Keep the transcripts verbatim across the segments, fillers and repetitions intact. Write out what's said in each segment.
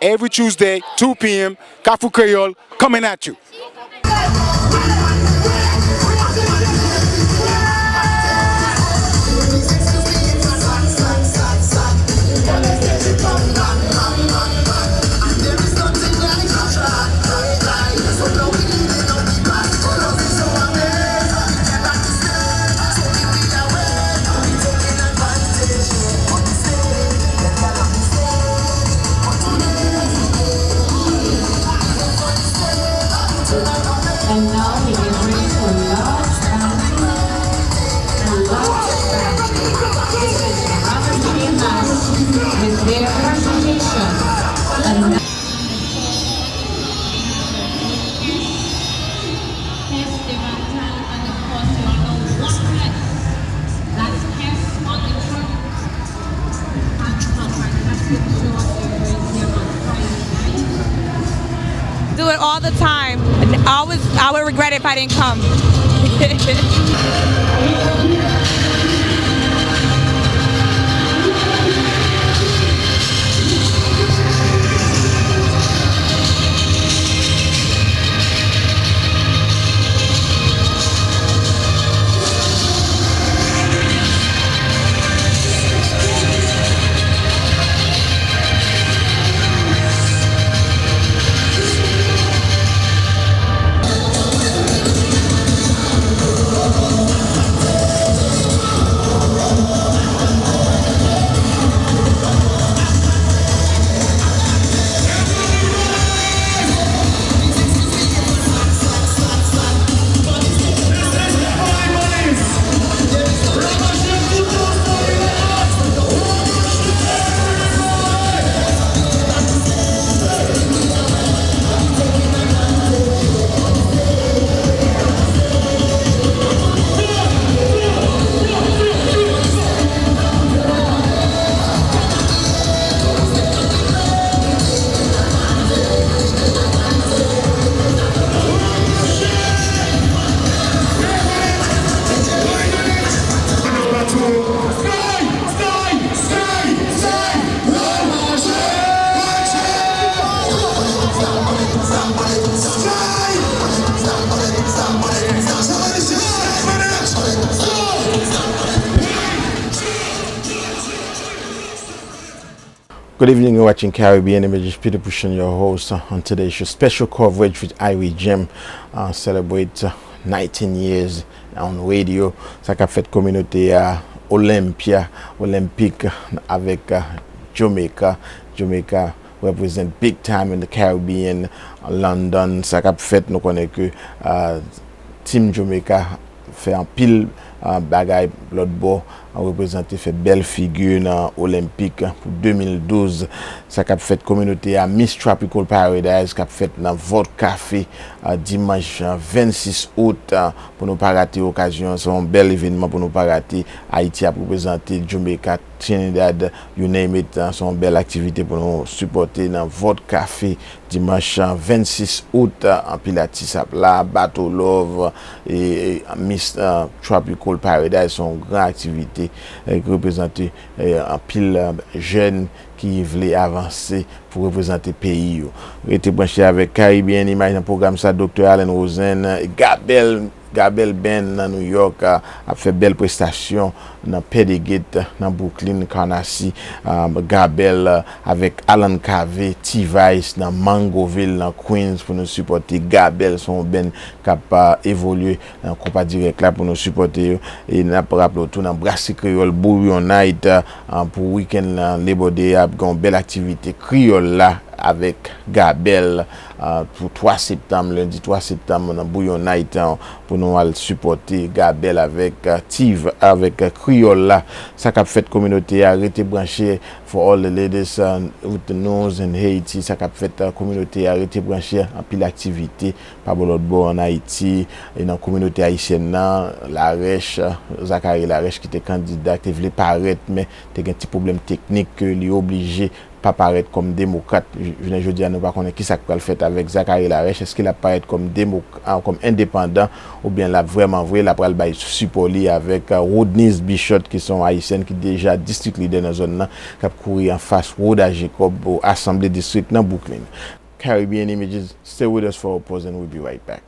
every Tuesday, two p.m. Kafou Kreyòl coming at you. And now we get ready for large round. The large round. This is Robert J. Mass with their presentation. And now Do it all the time. And I always, I would regret if I didn't come. Good evening, you're watching Caribbean Images. Peter Pushin, your host, uh, on today's show. Special coverage with Irie Jim, uh, celebrate, uh, nineteen years on radio. Sa k ap fèt kominote a Olympia, Olympic, uh, avèk, uh, Jamaica. Jamaica represent big time in the Caribbean, London. Sa k ap fèt, nou konnen ke, uh, Team Jamaica fè anpil, ah, bagay lòt bò, ah, reprezante, fè bèl figi nan Olenpik pou de mil douz. Sa k ap fèt kominote a, Miss Tropical Paradise k ap fèt nan Vault Café, ah, dimanch, ah, vennsis out, ah, pou nou pa rate okazyon an. Se yon bèl evènman pou nou pa rate. Ayiti ap reprezante, Jamaica, Trinidad, you name it, ah, se yon bèl aktivite pou nou sipòte nan Vault Café. Dimanch, ah, vennsis out, ah, anpil atis ap la, Bato Love, e, e, Miss, ah, Tropical Paradise, se yon gran aktivite, eh, ki reprezante, eh, anpil, ah, jèn ki vle avanse pou reprezante peyi yo. Rete branche avèk Caribbean Image nan pwogram sa, Doktè Allen Rosen, Gabel Gabel Band nan New York, ah, ap fè bèl prestasyon nan Pè de Gate, nan Brooklyn, Canarsie, ah, Gabel, ah, avèk Alan Cavé, T-Vice nan Mangoville, nan Queens, pou nou sipòte Gabel, se yon band k ap, ah, evolye nan konpa dirèk la pou nou sipòte yo. E n ap raple w tou nan Brasri Kreyòl Bouillon Night, ah, pou wikenn nan, Labor Day a, ap gen yon bèl aktivite kreyòl la avèk Gabel, ah, pou twa septanm, lendi twa septanm, nan Bouillon Night, ah, pou nou al sipòte Gabel avèk, ah, Tiv, avèk, ah, Kriyòl la. Sa k ap fèt kominote a, rete branche for all the latest, ah, with the news in Haiti. Sa k ap fèt, ah, kominote a, rete branche, anpil aktivite pa bò lòt bò ann Ayiti, e nan kominote ayisyèn nan, Larèch, ah, Zacharie Larèch ki te kandida, ki te vle parèt, men te gen ti pwoblèm teknik ke li oblije pa parèt kòm demokrat. J-, jounen jodi a, nou pa konnen kisa k pral fèt avèk Zacharie Larèche, èske l ap parèt kòm demok-, a, kòm endepandan, oubyen l ap vrèman vre, l ap pral bay sipò li avèk, a, Rodnise Bichotte, ki se yon ayisyèn ki deja distrik lidè nan zòn nan, k ap kouri anfas Rhoda Jacob pou Asanble Distrik nan Brooklyn. Caribbean Images, stay with us for a pause and we'll be right back.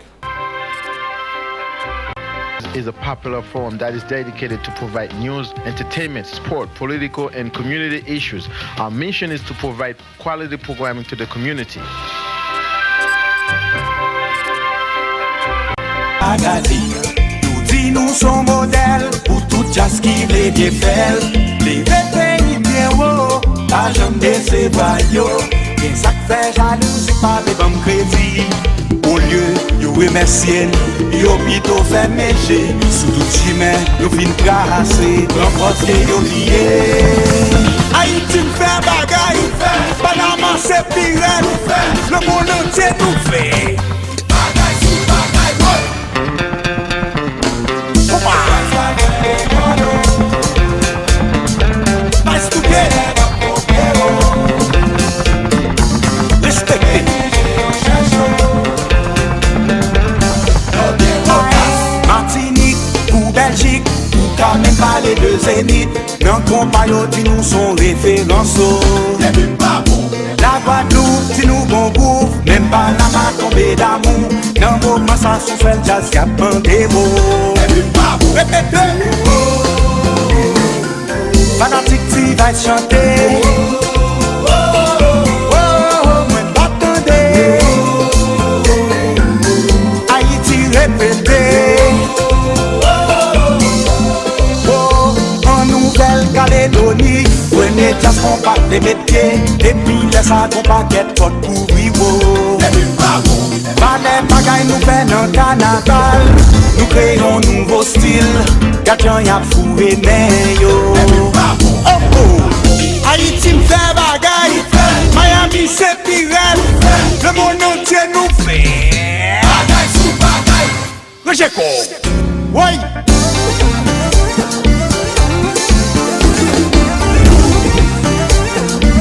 Is a popular forum that is dedicated to provide news, entertainment, sport, political, and community issues. Our mission is to provide quality programming to the community. Magali, nou di nou son modèl pou tout djaz ki vle byen fè l. Leve peyi m byen wo, pa janm desevwa yo. Gen sa k fè jalouzi pa vle ban m kredi. Olye yo remèsye n, yo pito fèmen je sou tout chimen nou fin trase. Pran pòz ke yo bliye. Ayiti m fè bagay, Panama se pi rèd, lemonn antye nou fè. Bagay sou bagay, woy! Opa! Nice to get. Respekte. Matinik, kou Bèljik, ou ka menm pale de Zenith. Nan konpa yo di nou son referans o. Depi m pa bon. Lagwadloup di nou bon gouv, menm Panama tonbe damou. Nan moman sa son sèl djaz k ap mande mo. Depi m pa bon. Repete. Fanatik T-Vice chante. Oh, oh, mwen pa tande. Ayiti repete. Oh, an Nouvèl Kaledoni, premye djaz konpa te met pye. Depi lè sa gon pakèt pòt k ouvri wo. Valè bagay nou fè nan kanaval. Nou kreye yon nouvo stil. Gad jan y ap foure nen yo. Oh, oh. Ayiti m fè bagay. Miami se pi rèd. Lemonn antye nou fè. Bagay sou bagay. Rejeko. Woy!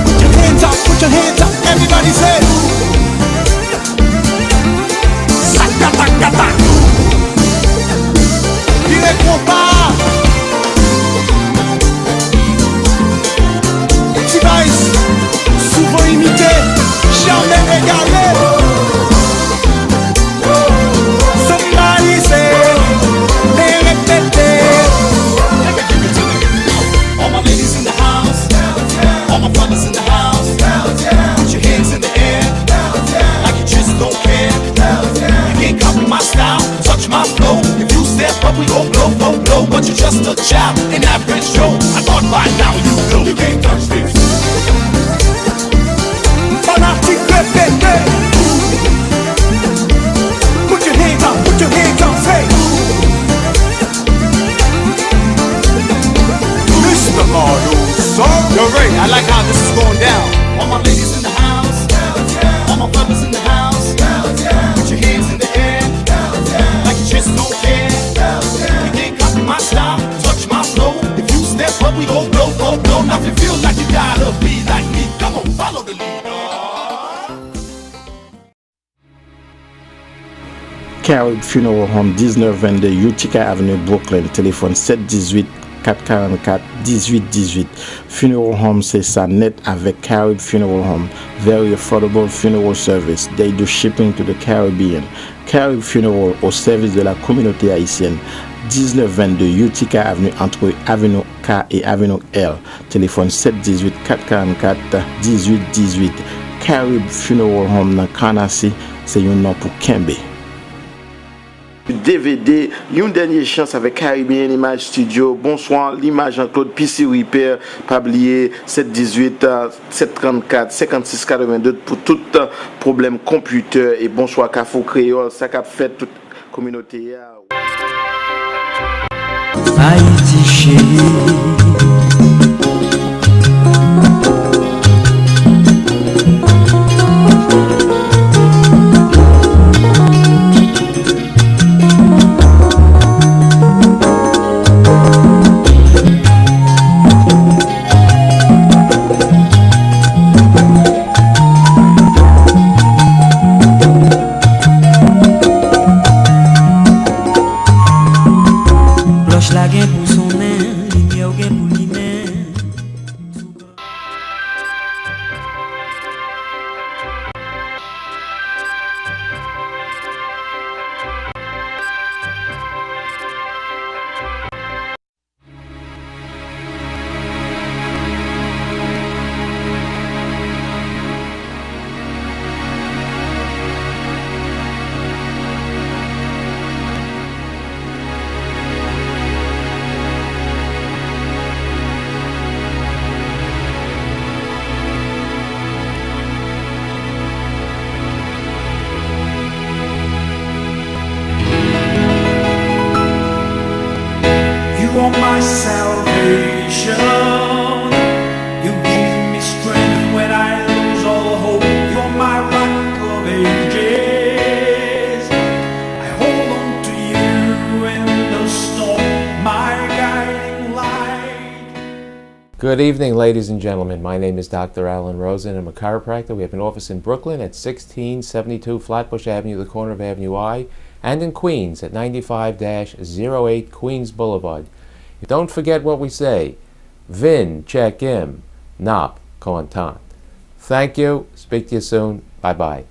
Put your hands up, put your hands up, everybody say. Sakatatakata. Vire konpa. T-Vice, souvan imite, jamè egale. Somebody say, repete. All my ladies in the house, all my fellas in the house, put your hands in the air, like you just don't care. You can't copy my style, touch my flow. If you step up, we gon' blow, blow, blow. But you just a child, an average Joe. I thought by now you know. You can't touch this. Fanatik repete. Put your hands up, put your hands up, say. Mister Carlos. Yo, Ray, I like how this is going down. All my ladies in the house, all my brothers in the house, put your hands in the air, like you just don't care. You can't copy my style, touch my flow. If you step up, we gon' blow, blow, blow. Now if you feel like you gotta be like me, come on, follow the leader. Carib Funeral Home, diznèf vennde Utica Avenue, Brooklyn. Telefòn sèt dizuit, kat karannkat, dizuit dizuit. Funeral Home se sa nèt avèk Carib Funeral Home. Very affordable funeral service. They do shipping to the Caribbean. Carib Funeral au service de la communauté haïtienne. Diznèf vennde Utica Avenue, entre Avenue K et Avenue L. Telefòn sèt dizuit, kat karannkat, dizuit dizuit. Carib Funeral Home nan Canarsie, se yon non pou kenbe. D V D, yon dènye chans avèk Caribbean Image Studio. Bonswa, limaj Jean-Claude P C Repair. Pa bliye, sèt dizuit, sèt trannkat, senkannsis katrevenndez pou tout pwoblèm konpitè. E bonswa Kafou Kreyòl, sa k ap fèt tout kominote a. Ayiti cheri. Salvation, you give me strength when I lose all hope. You're my rock of ages. I hold on to you in the storm, my guiding light. Good evening, ladies and gentlemen. My name is Doctor Alan Rosen. I'm a chiropractor. We have an office in Brooklyn at sixteen seventy-two Flatbush Avenue, the corner of Avenue I, and in Queens at ninety-five dash zero eight Queens Boulevard. Don't forget what we say. Vin tcheke m, n ap kontan. Thank you. Speak to you soon. Bye bye.